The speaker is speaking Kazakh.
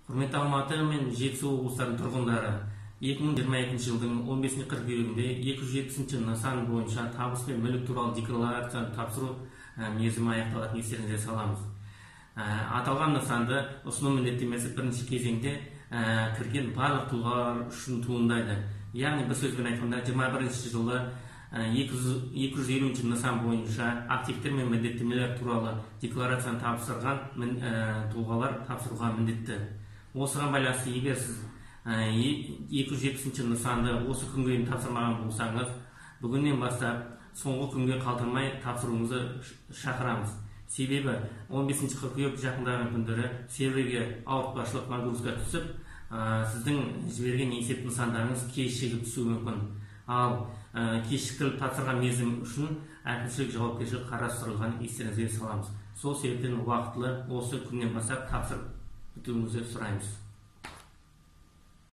Құрметті Алматы мен Жетісу облыстарының тұрғындары, 2022 жылдың 15 қыркүйегінде 270 нысан бойынша табыс пен мүлік туралы декларацияны тапсыру мерзімі аяқталатынын естеріңізге саламыз. Аталған нысанды ұсыну міндеттемесі бірінші кезеңде кірген барлық тұлғалар үшін туындайды. Яғни бір сөзбен айтқанда, 21 жылы 250 нысан бойынша активтер мен міндеттемелер туралы декларацияны тапсырған тұлғалар тапсыруға міндетті. Осыған байланысты, егер сіз 270 нысанды осы күнге дейін тапсырмаған болсаңыз, бүгіннен бастап соңғы күнге қалдырмай тапсыруыңызды шақырамыз. Себебі 15 қыркүйек жақындаған күндері серверге ауыртпашылық, нагрузка түсіп, сіздің жіберген есеп нысандарыңыз кешігіп түсуі мүмкін. Ал кешіктіріліп тапсырған мерзім үшін әкімшілік жауапкершілік қарастырылғанын естеріңізге саламыз. Сол себептен уақытылы осы күннен бастап тапсырып бітуіңізді сұраймыз.